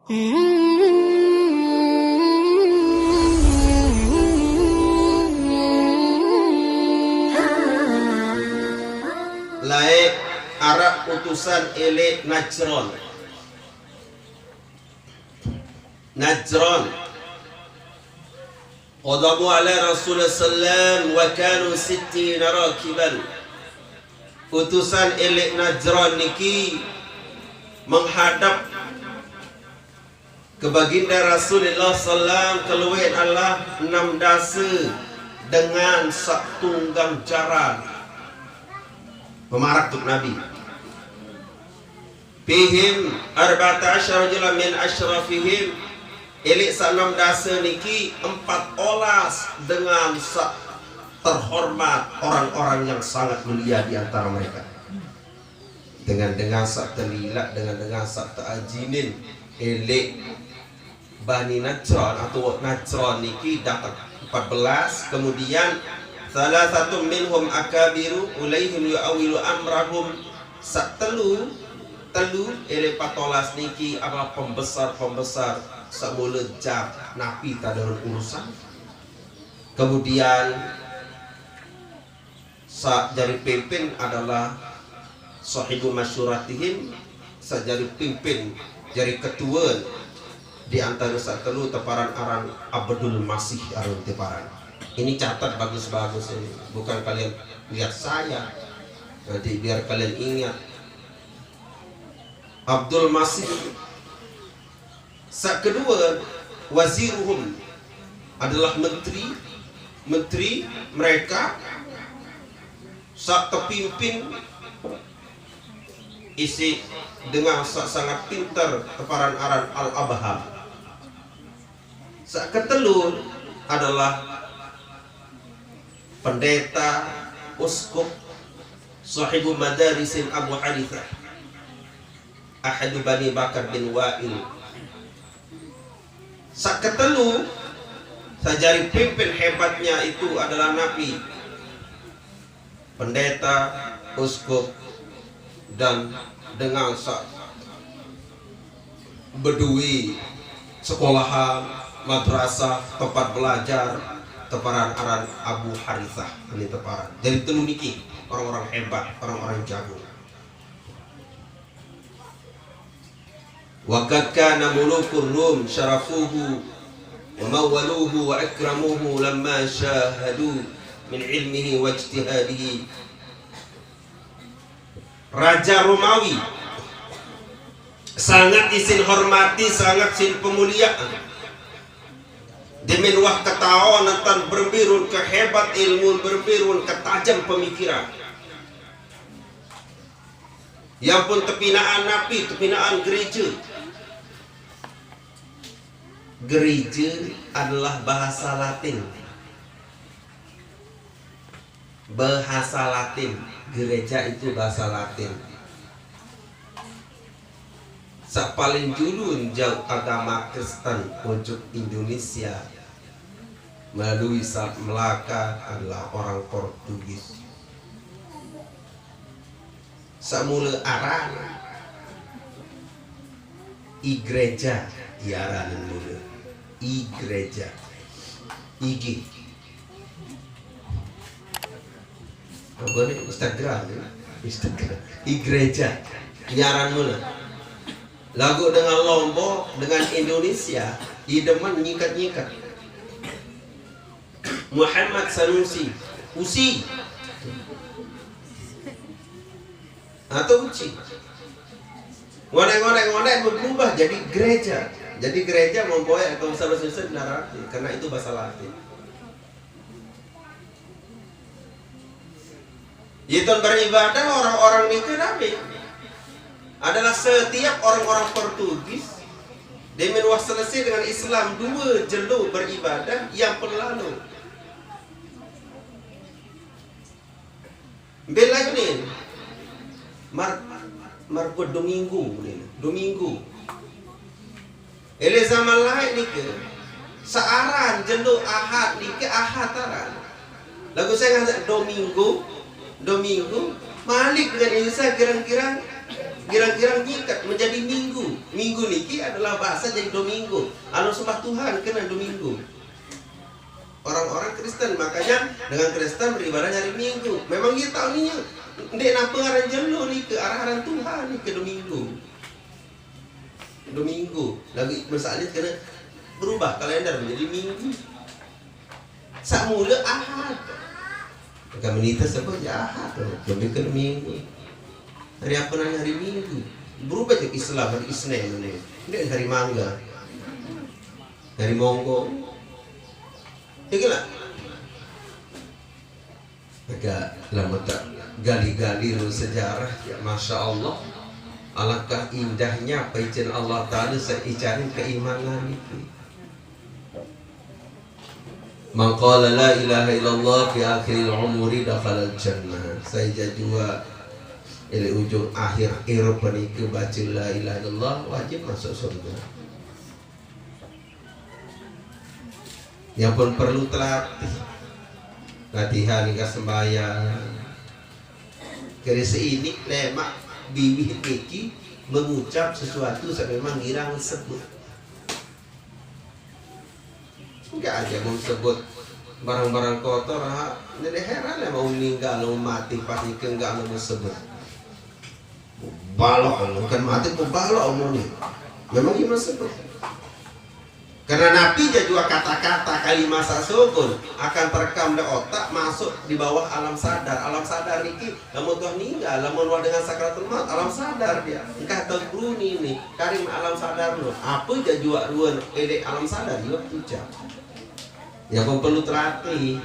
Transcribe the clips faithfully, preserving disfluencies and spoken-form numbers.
Lae araq utusan eleq Najran. Najran. Qadamu ala Rasulullah sallam wa kanu sittina rakiban. Utusan eleq Najran niki menghadap ke Baginda Rasulullah sallam kelueq Allah enam dase dengan saq tunggang jaran. Pemarak tuk Nabi. Fihim arba'ata asyara rajulan min asyrafihim. Eleq saq enam dase niki empat olas dengan saq terhormat, orang-orang yang sangat mulia di antara mereka. Dengan-dengan saq telilaq, dengan-dengan saq teajinin eleq Bani Najran atau Najran niki dateng. Empat belas, kemudian salasatun minhum akabiru ulaihim yu'awwilu amrahum. Saq telu, telu eleq empat olas niki adalah pembesar-pembesar saq mule jaq napi tadarun urusan. Kemudian saq jari pimpin adalah sahibu masyuratihim, saq jari pimpin, jari ketue di antare saq telu teparan aran Abdul Masih aran teparan. Ini catat bagus-bagus ini, bukan kalian lihat saya. Nanti biar kalian ingat. Abdul Masih. Saq kedue, waziruhum adalah menteri, menteri mereka saq tepimpin isiq dengan saq sangat pinter teparan aran Al-Abham. Saq ketelu adalah pendeta, uskup, sahibu madarisin Abu Hanifah. Ahadu Bani Bakar bin Wa'il. Saq ketelu, saq jari pimpin hebatnya itu adalah napi? Pendeta, uskup, dan dengan saq bedoe sekolahan, madrasah, tempat belajar, teparan aran Abu Harithah, ini teparan. Jari telu niki orang-orang hebat, orang-orang jago. Wa qad kana mulukur Rum syarafuhu wa mawwaluhu wa akramuhu lamma syahadu min ilmihi wa ijtihadihi. Raja Romawi sangat isin hormati, sangat sin pemuliaan. Demen wah ketaon entan berembe run kehebat ilmu, berembe run ketajem pemikiran. Ya ampun, tepinaqan napi? Tepinaqan gereje. Gereje adalah bahasa Latin. Bahasa Latin. Gereja itu bahasa Latin. Saq paling julu jauq agama Kristen ojok Indonesia melalui Selat Melaka adalah orang Portugis. Saq mule aran Igreja, ye aran mule Igreja. Ig. Apa ni? Instagram, ya? Instagram. Igreja. Ye aran mule. Laguq dengan Lombok, dengan Indonesia, ye demen nyiket-nyiket. Muhammad Sanusi, Usi. Atau Uci. Ngoneq-ngoneq-ngoneq berubah jadi gereja. Jadi gereja memboyaq atau salah susah narati, karena itu bahasa Latin. Ye ton beribadah orang-orang nike napi? Adalah setiap orang-orang Portugis, demen wah selesai dengan Islam, due jelo beribadah, ye ampun lalo. Mbe laguq ni? Mar-, margo Domingo ni. Domingo. Eleq zaman laeq nike, saq aran jelo Ahad nike Ahad aran. Laguq sai ngaran Domingo, Domingo, malik dengan Indonesia kirang-kirang Girang-girang ngiket menjadi minggu. Minggu niki adalah bahasa jadi Domingo. Anu sembah Tuhan kena Domingo. Orang-orang Kristen, makanya dengan Kristen beribadah hari Minggu. Memang dia tahu ni, ndeq napa ngaran jelo nike, aran-aran Tuhan nike Domingo. Domingo. Lagi misalnya kena berubah kalender menjadi Minggu. Saq mule Ahad. Maka menite sebut ya Ahad, lebih ke Minggu. Hari apa nanya hari Minggu? Berubah je Islam hari Isnin ini. Ini hari Mangga. Hari Monggo. Ya gila. Maka lamun tak gali-gali dulu sejarah, ya, Masya Allah. Alangkah indahnya paicin Allah Ta'ala seicarin keimanan itu. Man qala la ilaha illallah fi akhiril umuri dakhalal jannah. Saya jua, ili ujung akhir irup niki baca la ilaha illallah, wajib masuk surga. Yang pun perlu terlatih. Latihan hingga sembahyang. Kira seini lemaq biwih niki mengucap sesuatu saq memang girang sebut. Enggak aja mau sebut barang-barang kotor, ha. Jadi heran lah mau meninggal, mau mati, pas nike enggak mau sebut. Balok, bukan mati, balok umurnya. Memang gimana sebut? Karena napi jajua kata-kata kalimat saq sugul akan terekam di otak, masuk di bawah alam sadar. Alam sadar niki lamun tuah ninggal, lamun wah dengan sakaratul maut, alam sadar dia. Engkah tau bruni ni, karing alam sadar no. Apa jajua ruen eleq alam sadar, iwak pucak. Ya, kok perlu terlatih.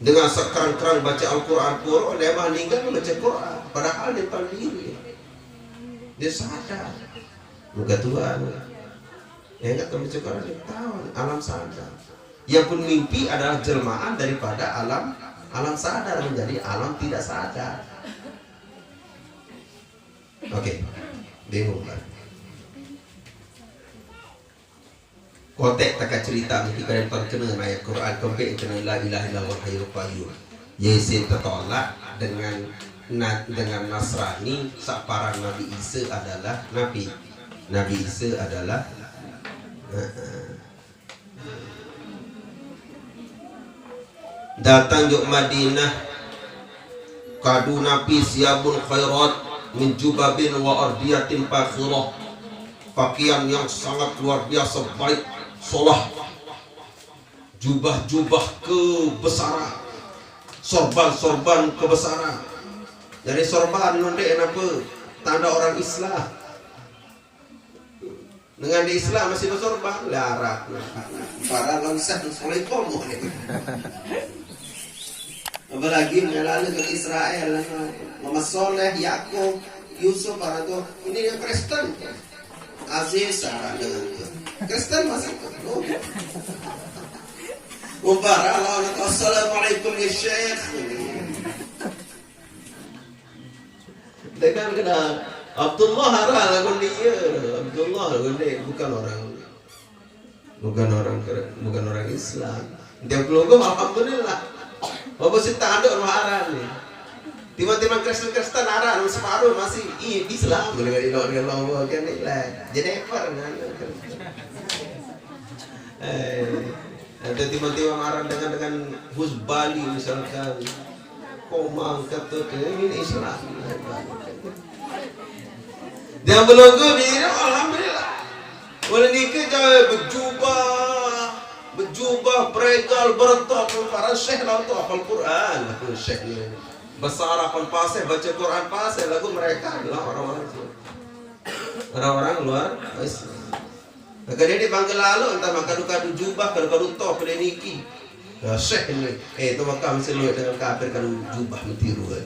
Dengan sekerang-kerang baca Al-Quran, Quran, dia mah ninggal baca Quran. Padahal dia tahu diri. Dia sadar. Muka Tuhan. Ya, enggak tahu baca Quran, dia tahu alam sadar. Yang pun mimpi adalah jelmaan daripada alam, alam sadar menjadi alam tidak sadar. Oke, bingung kan? Kotek taka cerita mungkin kalian pernah kena ayat Quran kempe kena la ilaha illallah hayyul qayyum. Yesin tertolak dengan na- dengan Nasrani, saparan Nabi Isa adalah nabi. Nabi Isa adalah, heeh. Datang jok Madinah, kadu napi siyabun khairat min jubabin wa ardiyatin fakhirah. Pakaian yang sangat luar biasa baik, solah. Jubah-jubah kebesaran, sorban-sorban kebesaran. Jadi sorban nonde napa? Tanda orang Islam. Dengan di Islam masih besorban, larat. Para bangsa soleh komo ni. Apalagi mengalami ke Israel, Mama Soleh, Yakub, Yusuf, para tu. Ini yang Kristen. Aziz, Sarah dengan tu. Kristen masih tu. Oh. Umpara lawan, "Assalamualaikum ya Syekh." Dengan kena Abdullah arah lagu dia. Abdullah lagu dia bukan orang, bukan orang Kre- bukan orang Islam. Dia pelungguh, alhamdulillah. Apa sih tanduk rumah arah ni? Tiba-tiba Kristen-Kristen arah separuh masih, "Ih, Islam." Dengan ino dengan Allah kan ni lah. Jennifer kan. Eh, atau tiba-tiba marah dengan dengan Husbali misalkan. Komang kata ke ini Islam. Dia belum ke dia, alhamdulillah. Wala nike jauh berjubah, berjubah, beregal, beretop, para syekh lah tu hafal Quran. Syekh ni. Besar hafal pasal, baca Quran pasal, lagu mereka adalah orang-orang itu. Orang-orang luar Islam. Maka dia dipanggil lalu, entah maka kadu-kadu jubah, kadu-kadu top dia niki. Ya, syekh ni. Eh, tu maka mesti luar dengan kafir kadu jubah mentiru kan.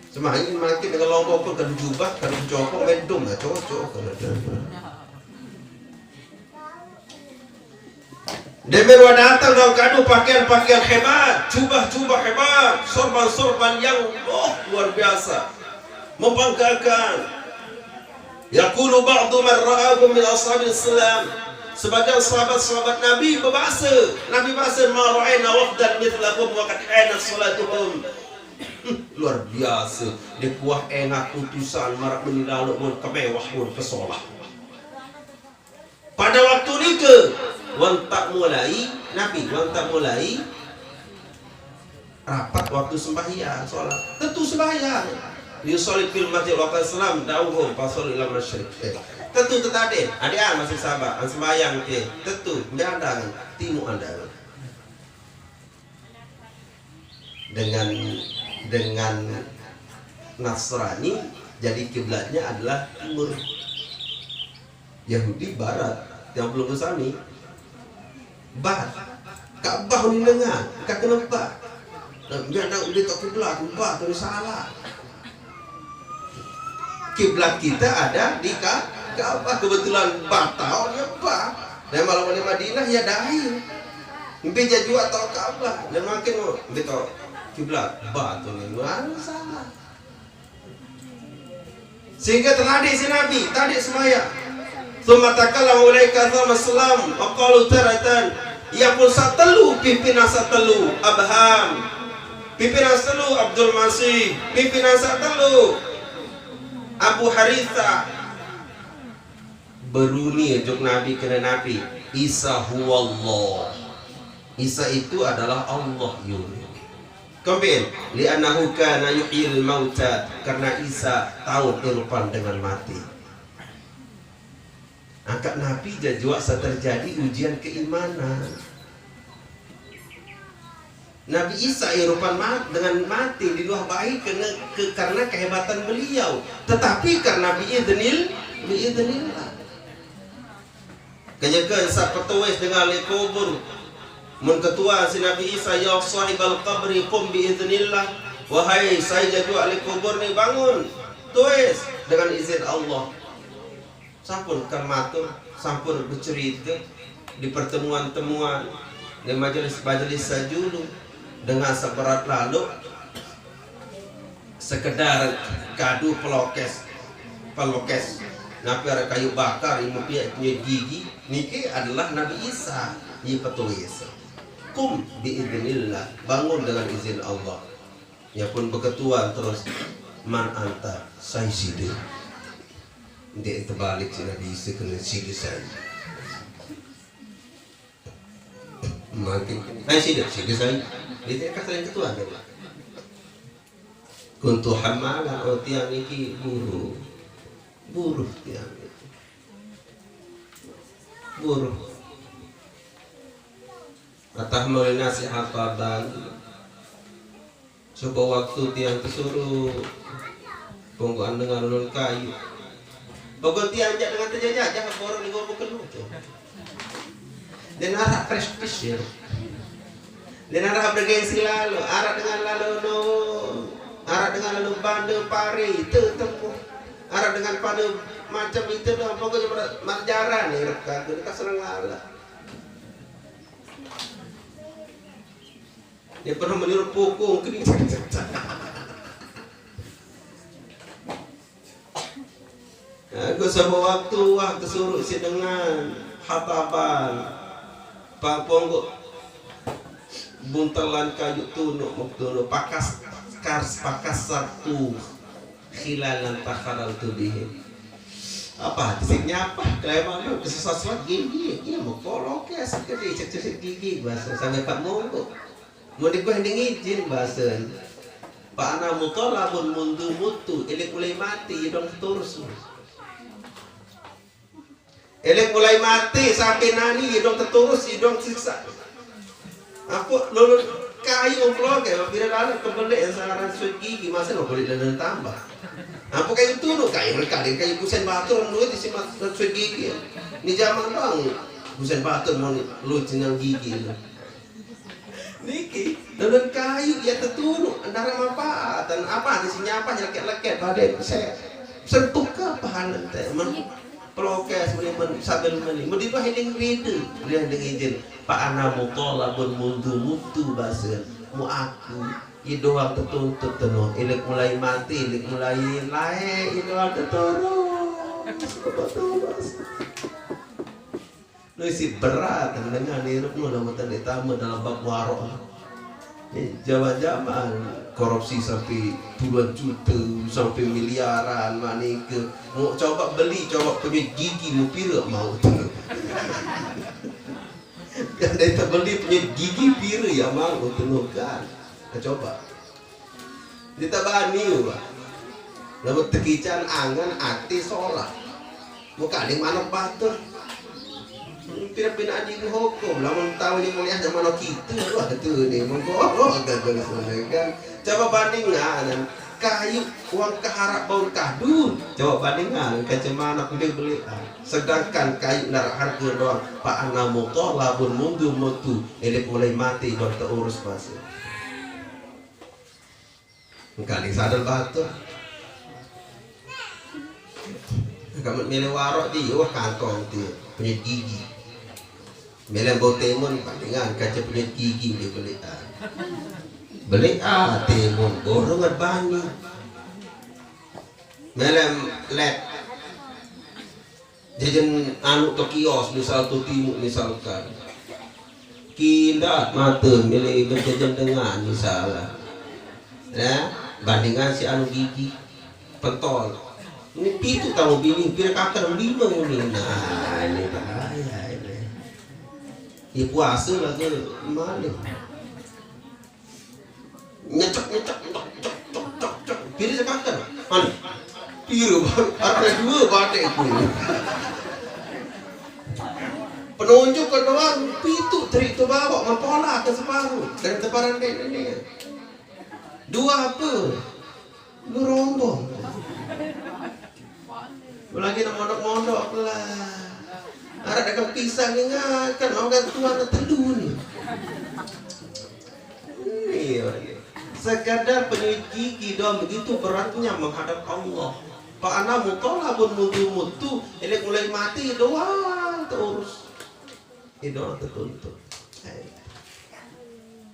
Semain makin dengan lombok pun kadu jubah, kadu jopong, mendung lah cocok. Demian wah datang dalam kadu pakaian-pakaian hebat, jubah-jubah hebat, sorban-sorban yang, oh, luar biasa, membanggakan. Yaqulu ba'du man ra'ahu min ashabil Islam. Sebagian sahabat-sahabat Nabi berbahasa, Nabi bahasa, "Ma ra'aina wafdan mithlakum wa qad hanat salatuhum." Luar biasa. Dia kuah engat putusan, marak meni lalu mun kemewah mun kesolah. Pada waktu nike, wan tak mulai, Nabi, wan tak mulai rapat waktu sembahyang, sholat. Tentu sembahyang. Yusalli fil masjid wa qad salam, da'uhum fasallu ila masyriq. Eh, tentu tetadin, adik masih sabar, an sembahyang ke, tentu, dia andang, timu andang. Dengan dengan Nasrani, jadi kiblatnya adalah timur. Yahudi barat, yang belum sami. Bat. Ka'bah ni dengan, ka kenapa? Nah, dia nak dia tak kiblat, bat tu salah. Kiblat kita ada di Ka-, Ka'bah, kebetulan bat tau dia bat. Dan malam di Madinah ya dai. Mbe jajua tau Ka'bah, dan makin mbe tau kiblat, bat tu ni, mana salah. Sehingga terhadis si Nabi, tadi semaya. Thumma takallama ulaika thumma salam, wa qalu taratan. Ia pun satelu, pimpinan satelu, Abham. Pimpinan satelu, Abdul Masih. Pimpinan satelu, Abu Harithah. Beruni juk Nabi kena Nabi. Isa huwallah. Isa itu adalah Allah, yun. Kempin, li'annahu kana yuhyil mauta, karena Isa tahu irupan dengan mati. Angkat Nabi jajua sa terjadi ujian keimanan. Nabi Isa irupan ma-, dengan mati di luar bahi kena, ke, karena kehebatan beliau. Tetapi karena biiznil, biiznillah. Kenyeke sa petuis dengan le kubur. Mun ketua si Nabi Isa, "Ya sahibal qabri, qum biiznillah." Wahai sai jajua le kubur ni, bangun. Tuis dengan izin Allah. Sampun kan matur, sampun bercerita di pertemuan-temuan, di majelis-majelis sajulu dengan seberat lalu sekedar kadu pelokes, pelokes. Napi ada kayu bakar, lima pihak punya gigi, niki adalah Nabi Isa, ia petuis. Kum biiznillah, bangun dengan izin Allah. Ia pun berketuan terus, man anta, sai sida. Dia terbalik si Nabi Isa kena sida sai. Makin, sai sida, sida sai. Dia tak kata yang ketua dia. Kuntu hamalan, oh tiang niki buruh. Buruh tiang niki. Buruh. Atahmul nasi hataban. Coba waktu tiang kesuruh pungguan dengan ulun kayu. Pokok tiang jak dengan terjajah, jangan borong di gubuk kenu tu. Dan arak prestis ya. Dan arak bergengsi lalu, arak dengan lalu no, arak dengan lalu banda pare, itu tempuh. Arak dengan pada macam itu dah, pokoknya mar-, marjaran ni reka, kita senang lalu. Dia pernah meniru pukung kini. Aku sama waktu wah kesuruh si dengan hataban. Pak ponggo buntelan kayu tunuk, muk tunuk, pakas, kars, pakas satu. Khilalan takharal tu bihi. Apa? Sik nyapa? Kelayaman tu, kesesat gigi. Iya, mau kolok ya, sakit di cek-cek gigi, bahasa sampai Pak Monggo. Mun dikuah ning ijin basen. Pak ana mutolabun mundu mutu, ilik mulai mati, idong terus. Ilik mulai mati, sampai nani, idong terus, idong siksa. Aku lulus kayu vlog ya, bila lalu kembali yang sangaran suit gigi, masa lo boleh dan tambah. Aku kayu tunuk, kayu rekadin, kayu kusen batur, menurut isi mat-, suit gigi ya. Ini zaman bang, kusen batur mau lucu gigi. Niki, daun kayu ia tetunu, antara manfaatan apa ada si nyapa leket-leket pada saya sentuh ke pahanan teh men prokes meni men sambil meni meni itu hiding rida dia hiding izin Pak ana mutolabun mundu mutu basen mu aku i doang tetuntut tenu ilik mulai mati ilik mulai lae i doang teturun. Lu isi berat dengan hirup lu dalam tanda tamu dalam bab warok. Zaman-zaman korupsi sampai puluhan juta, sampai miliaran, manike. Mau coba beli, coba punya gigi, mau pira mau tu. Kan dia tak beli punya gigi pira ya mau tu kan. Nah, coba. Dia tak bani, Pak. Lamun tekican angan ati solah. Mau kali manuk batur. Pira pina anjing hukum, lamun tahu yang mulia sama lo kita, wah tu ni mengkorok kan. Coba bandingan kayu uang keharap bau kadun. Coba bandingan kaca manuk dia beli. Sedangkan kayu narak harga doang. Pak anamu tolabun mundur mutu. Elik mulai mati doang terurus masih. Engkali sadar batur. Kamu milih warok di, wah kantong tu, punya gigi. Milih bau timun, bandingan kaca punya gigi dia beli ah. Beli ah timun, borong bani. Milih led, jajan anu ke kios misal tu timu misalkan. Kindat mata milih berjajan dengan misalnya. Ya, bandingan si anu gigi pentol. Ini pitu tahu bini, pira kakak lima ini. Nah, ini bahaya ini. Ya puasa lagi malam. Nyecek, nyecek, cok, cok, cok, cok, cok. Pira sekakan? Mana? Pira baru? Ada dua batik itu. Penunjuk ke doang, pitu teri tu bawa, mempola ke separuh. Dari teparan kayak ini. Dua apa? Lu rombong. Lagi nak mondok-mondok lah. Ada dagang pisang ni kan, orang tuan telu ni. Iya. Sekadar penyakit gigi doang begitu beratnya menghadap Allah. Pak ana mutolabun mutu-mutu, ini mulai mati doang terus. Ini doang tertuntut. Eh.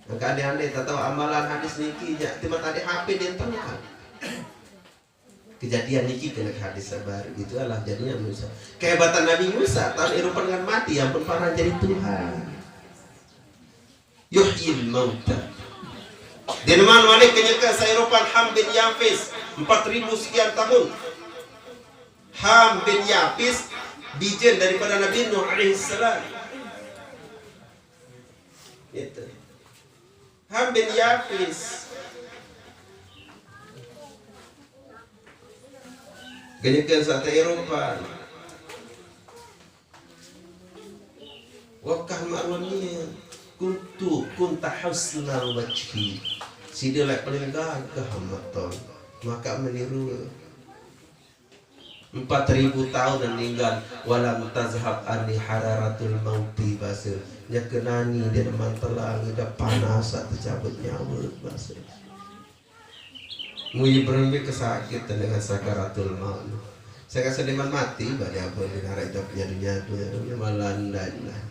Angka aneh-aneh, tak tahu amalan hadis niki, ya, tiba tadi H P dia tengah. Kejadian niki kena hadis sabar. Itulah jadinya Musa. Kehebatan Nabi Musa, tahun Eropa dengan mati, ya ampun, para jadi Tuhan. Yuhyil mauta. Di mana mana kenyeka sairupan Ham bin Yafis, empat ribu sekian tahun. Ham bin Yafis, bijen daripada Nabi Nuh alaihissalam. Itu. Ham bin Yafis. Kenyeka sata Eropa. Wakah mak ruan nia, kuntu kunta husnal wajhi. Sida lek paling gagah maton. Maka meniru. Empat ribu tahun dan ninggal, walam tazhab anni hararatul mauti, basa. Nya kenani dia mantelang ida panas sak tecabut nyawa, basa. Muyi berembe kesakit dengan sakaratul maut. Saya rasa dia mati, bade apa dia narai tak nyadu-nyadu, dia malah andai lah.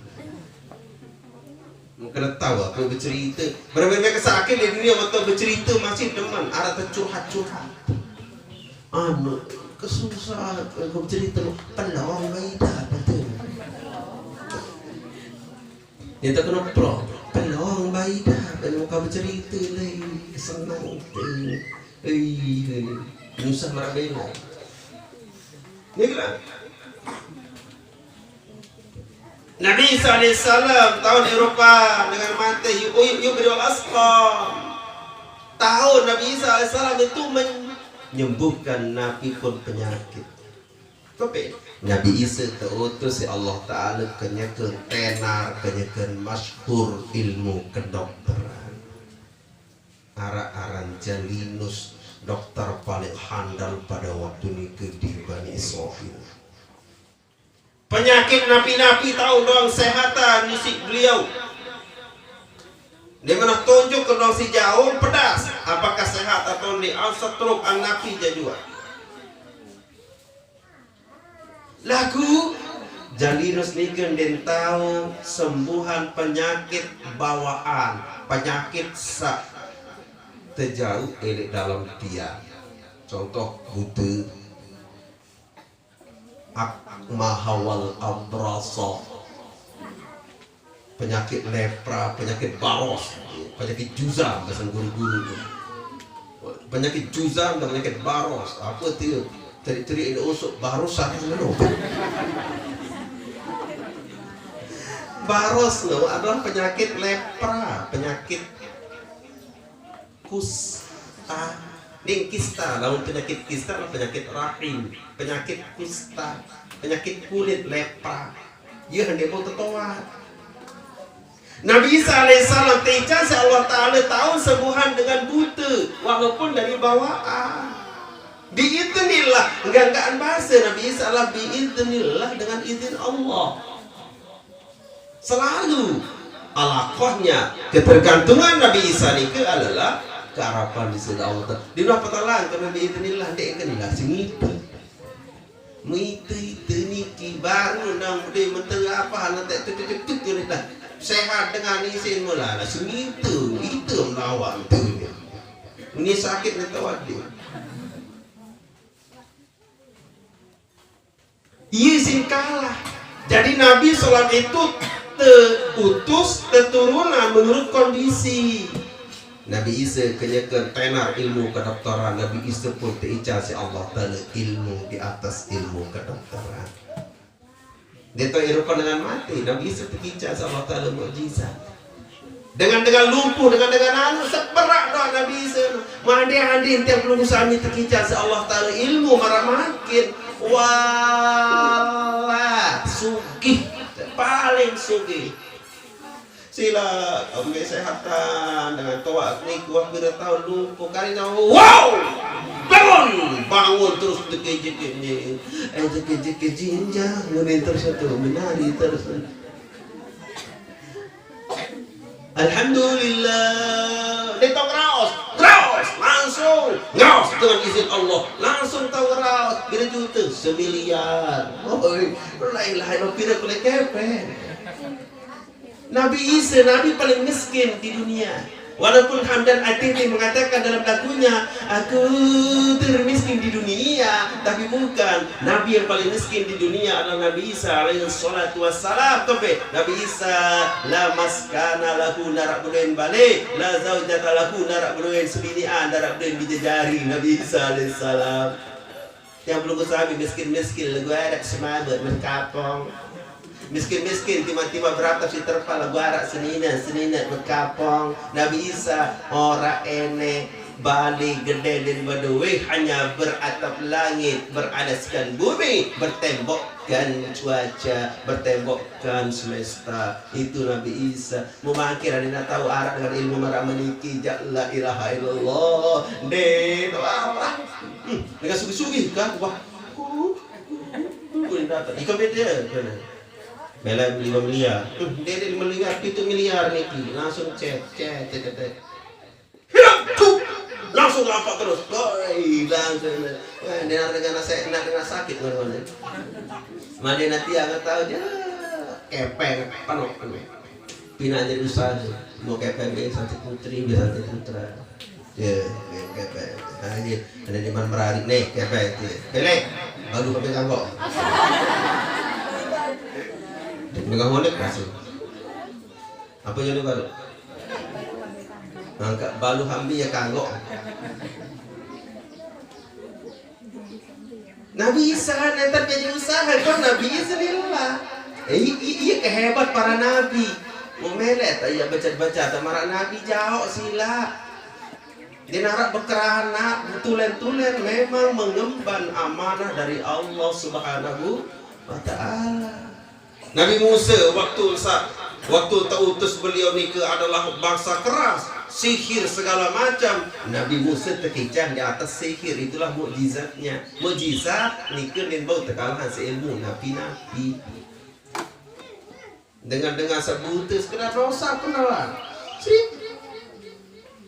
Mungkin tahu aku bercerita. Berembe kesakit di dunia, waktu bercerita masih demen, arah tercurhat-curhat. Anu, kesusah, aku bercerita, pelawang Maida, betul. Dia tak kena pro. Pelong bayi dah, kena muka bercerita lagi. Senang. Eh, eh, eh. Susah marah bela. Ni kena. Nabi Isa alaihissalam tahun Eropa dengan mati, yuk, yuk, yuk, beri asqam. Tahun Nabi Isa alaihissalam itu menyembuhkan napi pun penyakit. Tapi Nabi Isa teutus si Allah Taala kenyeken tenar, kenyeken masyhur ilmu kedokteran. Arak aran Jalinus, dokter paling handal pada waktu niki di Bani Israel. Penyakit napi-napi tahu doang sehatan isi beliau. Di mana tunjuk ke doang si jauh pedas, apakah sehat atau ni? Au setruk ang napi jajua. Lagu Jalinus niki den tahu sembuhan penyakit bawaan, penyakit sak tejauh elik dalam tiang. Contoh buta, akmaha wal abrasa, penyakit lepra, penyakit baros. Penyakit juzam, bahasa guru-guru tu. Penyakit juzam dan penyakit baros. Apa tu? Terik-terik ada usuk, baros sana mana? Baros tu adalah penyakit lepra, penyakit kusta. Ni kista, lawan penyakit kista adalah penyakit rahim, penyakit kusta, penyakit kulit lepra. Ya, hendak mau tetoat. Nabi Isa alaihissalam teican si Allah Ta'ala taun sembuhan dengan buta, walaupun dari bawaan. Biiznillah, enggak-enggaan bahasa Nabi Isa lah biiznillah, dengan izin Allah. Selalu alaqahnya, ketergantungan Nabi Isa ni ke adalah kearapan di sisi Allah Ta'ala. Di luar petalang kena biiznillah, dek kena lah sengita. Mita-ita niki baru nang deh mentera apa, anak tak tu tu tu tu tu ni dah. Sehat dengan isin mula lah sengita, ita melawan tu ni. Ni sakit ni tawat dia. Ia sing kalah. Jadi Nabi Sallam itu teutus, teturunan menurut kondisi. Nabi Isa kenyeken tenar ilmu kedokteran. Nabi Isa pun teican si Allah Ta'ala ilmu di atas ilmu kedokteran. Dia tahu irupan dengan mati. Nabi Isa teican si Allah Ta'ala mukjizat. Dengan, dengan lumpuh, dengan, dengan anu, seperak doa Nabi Isa. Mandi-andi tiang pelunggu sami teican si Allah Ta'ala ilmu marah makin. Wah, sugih. Paling sugih. Sila ambil sehatan dengan toak ni kuah kira tahu lumpuh kali nyawa. Wow! Bangun! Bangun terus dikejek-kejek. Eh, jekejek-kejek jinjang. Ngene terus tu, menari terus. Alhamdulillah. Dia tahu raos. Raos. Langsung. Ngaos dengan izin Allah. Langsung tahu raos. Kira juta. Semiliar. Oi. La ilaha illallah. Pira kule kepeng. Nabi Isa, Nabi paling miskin di dunia. Walaupun Hamdan Atiti mengatakan dalam lagunya, "Aku termiskin di dunia," tapi bukan. Nabi yang paling miskin di dunia adalah Nabi Isa alaihi salatu wassalam. Tapi Nabi Isa la maskana lahu, narak bedoen balik, la zaujata lahu, narak bedoen sebinian, narak bedoen bijajari. Nabi Isa alaihi salam. Yang belum sabi miskin-miskin, lagu arak semabut, mengkapong. Miskin-miskin, tiba-tiba beratap si terpal, lagu arak senina, senina, mengkapong. Nabi Isa, ora ene, balik gede dan badoi, hanya beratap langit, beralaskan bumi, bertembokkan cuaca, bertembokkan semesta. Itu Nabi Isa. Mau makin ada nak tahu arak dengan ilmu marah meniki, jak la ilaha illallah. Deh, tu apa? Hmm, dengan sugi-sugi kan? Wah. Boleh datang. Ikan beda. Bela lima miliar. Hmm, dia ada lima miliar, tujuh miliar ni. Langsung cek, cek, cek, cek, cek. Hilang. Tuh. Langsung nampak terus. Oi, langsung. Wah, dia nak dengar nasi, nak dengar sakit mana-mana. Mana nanti yang tahu dia kepeng, penuh, penuh. Pina jadi usaha. Mau kepeng biar santri putri, biar santri putra. Ya, ya, kepeng. Nah, ini ada di mana merari nih, kepeng. Ya. Belek. Baru kepeng kangkok. Dengan honek masuk. Apa jadi baru? Angkat balu hambi ya kanggo. Nabi Isa nanti jadi usaha kan Nabi Isa lillah. Eh, i- i- iya kehebat para nabi. Mau melet ya baca-baca tamara nabi jauh sila. Dia narak berkerana betulen-tulen memang mengemban amanah dari Allah Subhanahu wa Ta'ala. Nabi Musa waktu sa- waktu teutus beliau nika adalah bangsa keras, sihir segala macam. Nabi Musa terkejang di atas sihir, itulah mukjizatnya. Mukjizat nika nin bau terkalahan seilmu nabi-nabi. Dengan dengan sebuta sekedar dosa pun dah. Sih.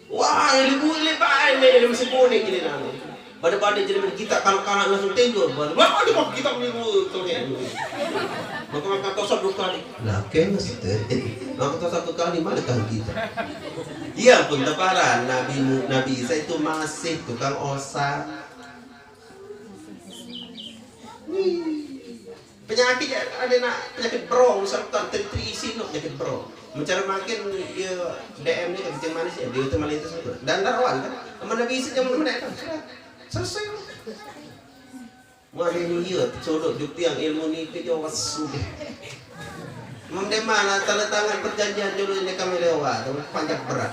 Wah, ilmu lebai ni, ilmu sembunyi gini lah. Pada-pada jadi kita kanak-kanak langsung tengok. Wah, ada kok kita beli tu ni. Maka maka tosok dua kali. Lah, kan mesti. Maka tosok dua kali mana tahu kita. Iya pun teparan Nabi Mu- Nabi Isa itu masih tukang osah. Penyakit ya, ada nak penyakit bro, misalkan teri-teri isi tu penyakit bro. Mencari makin dia D M ni kencing manis ya, dia tu malah itu semua. Dan darwan kan, sama Nabi Isa zaman mana kan? Selesai. Wah, dia ni ya, tercolok di tiang ilmu ni ke jawab sudah. Mendemana tanda tangan perjanjian dulu ini kami lewat, panjang berat.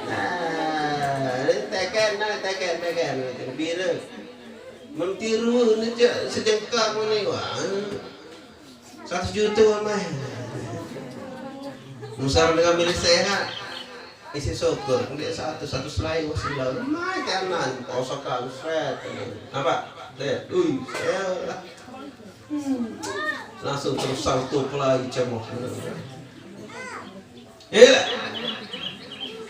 Nah, ini teken, nah, teken, teken, teken. Bira. Mentiru ni je sejengkal pun ni, wah. Seratus juta amai. Musar dengan milik sehat. Isi syukur, dia satu, satu selai, wah, sila. Mai kanan, kosokan, seret. Nampak? Lihat, ui, ya. Hmm. Langsung terus salto pelai cemoh. Iya.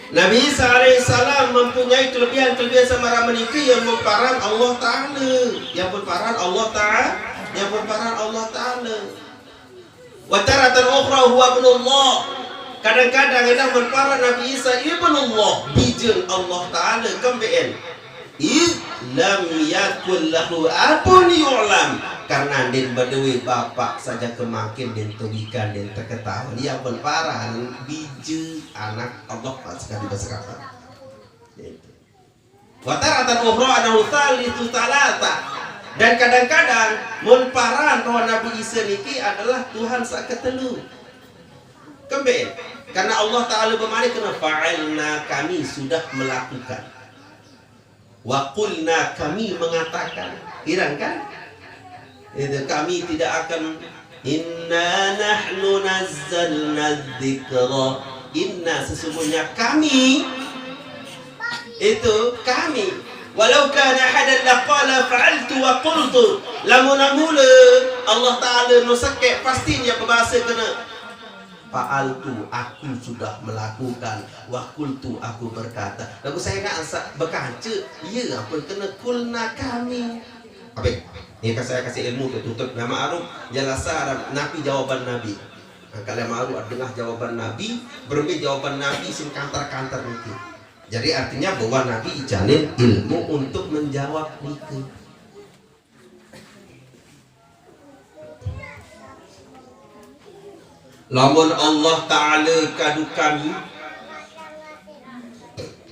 Nabi Isa alaihissalam mempunyai kelebihan-kelebihan sama orang meniki yang memparan Allah Ta'ala. Yang memparan Allah Ta'ala. Yang memparan Allah Ta'ala. Wa taratan ukhra huwa ibnullah. Kadang-kadang ada memparan Nabi Isa ibnullah, bijen Allah Ta'ala, kembe'en. Id lam yakul lahu abun yu'lam. Karena din bedewe bapak saja kemakin din tewikan din teketahuan. Yang memparan bije anak Allah pas sekali beseratan. Gitu. Wa taratan ukhra annahu thalithu thalatha. Dan kadang-kadang mun paran bahwa Nabi Isa niki adalah Tuhan saketelu. Kembe? Karena Allah Ta'ala bemari kena fa'alna, kami sudah melakukan. Wa qulna, kami mengatakan. Hirang kan? Itu kami tidak akan Inna nahnu nazzalna dzikra. Inna, sesungguhnya kami, itu kami. Walau kana ahadan laqala fa'altu wa qultu. Lamun mula Allah Taala nu sekek pasti nya bebasa kena fa'altu, aku sudah melakukan, wa qultu, aku berkata. Lagu saya nak asa berkaca, iya apa kena kulna kami. Apa? Ni kan saya kasih ilmu tu tutup nama arung. Jalasa napi jawaban Nabi. Kalau ma'ruf dengah jawaban Nabi, berembe jawaban Nabi sing kantar-kantar niki. Jadi artinya bahwa Nabi icanin ilmu untuk menjawab niki. Lamun Allah Ta'ala kadu kami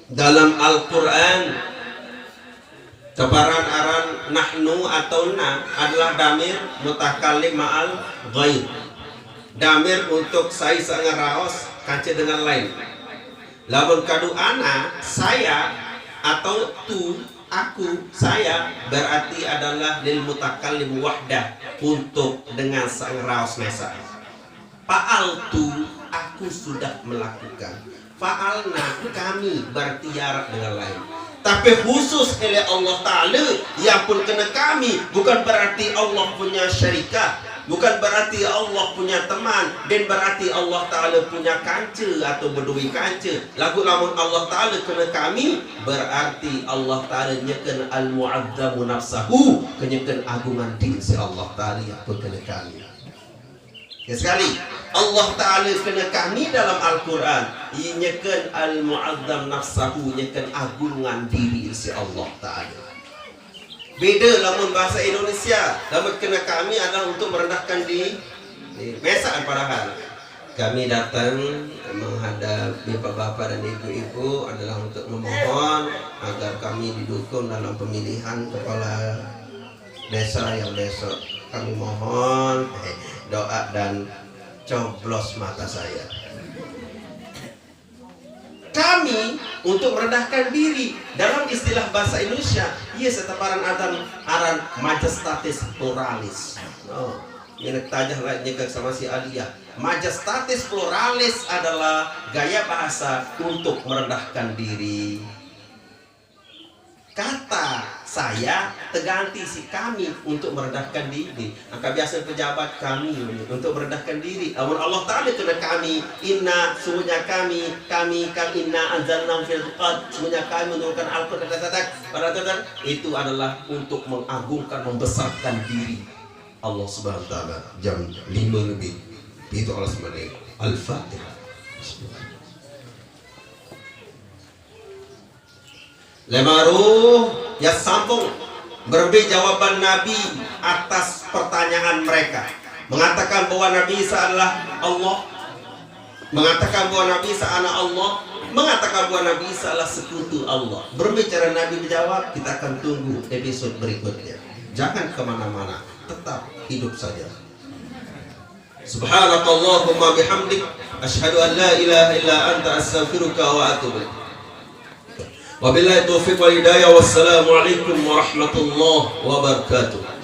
dalam Al-Quran Teparan aran nahnu atau na adalah damir mutakallim ma'al ghair. Damir untuk sai sangaraos kanca dengan lain. Lamun kadu ana, saya, atau tu, aku, saya, berarti adalah lil mutakallim wahdah, untuk dengan sangaraos nasa. Fa'altu, aku sudah melakukan. Fa'alna, kami, berarti jarak dengan lain. Tapi khusus oleh Allah Ta'ala, ia pun kena kami, bukan berarti Allah punya syarikah, bukan berarti Allah punya teman, dan berarti Allah Ta'ala punya kanca atau berdua kanca. Lagu lamun Allah Ta'ala kena kami, berarti Allah Ta'ala nyeken al-mu'azzamu nafsahu, kenyeken agungan diri si Allah Ta'ala ia pun kena kami. Ya, sekali, Allah Ta'ala kena kami dalam Al-Quran, ia nyeken al-mu'azzam nafsahu, nyeken agungan diri si Allah Ta'ala. Beda lamun bahasa Indonesia, lamun kena kami adalah untuk merendahkan diri. Mesaan padahal. Kami datang menghadap bapak-bapak dan ibu-ibu adalah untuk memohon agar kami didukung dalam pemilihan kepala desa yang besok. Kami mohon, eh, doa dan coblos mata saya. Kami untuk merendahkan diri. Dalam istilah bahasa Indonesia, ia seteparan aran, aran majestatis pluralis. Oh, ini tajah lah nyegak sama si Alia. Majestatis pluralis adalah gaya bahasa untuk merendahkan diri. Kata saya terganti si kami untuk merendahkan diri. Angka biasa pejabat kami untuk merendahkan diri. Amun Allah Ta'ala kena kami, inna, sungguhnya kami, kami, kami, inna anzalna fil qad, sungguhnya kami menurunkan Al-Quran, pada itu adalah untuk mengagungkan, membesarkan diri Allah Subhanahu wa Ta'ala. Jam lima lebih. Itu Allah Subhanahu. Al-Fatihah. Lemaruh ya sambung berbi jawaban Nabi atas pertanyaan mereka mengatakan bahwa Nabi Isa adalah Allah, mengatakan bahwa Nabi Isa anak Allah, mengatakan bahwa Nabi Isa adalah sekutu Allah. Berbicara Nabi menjawab, kita akan tunggu episode berikutnya. Jangan kemana-mana, tetap hidup saja. Subhanakallahumma bihamdik, asyhadu an la ilaha illa anta, astaghfiruka wa atubu ilaik. Wabillahi taufiq wal hidayah. Wassalamualaikum warahmatullahi wabarakatuh.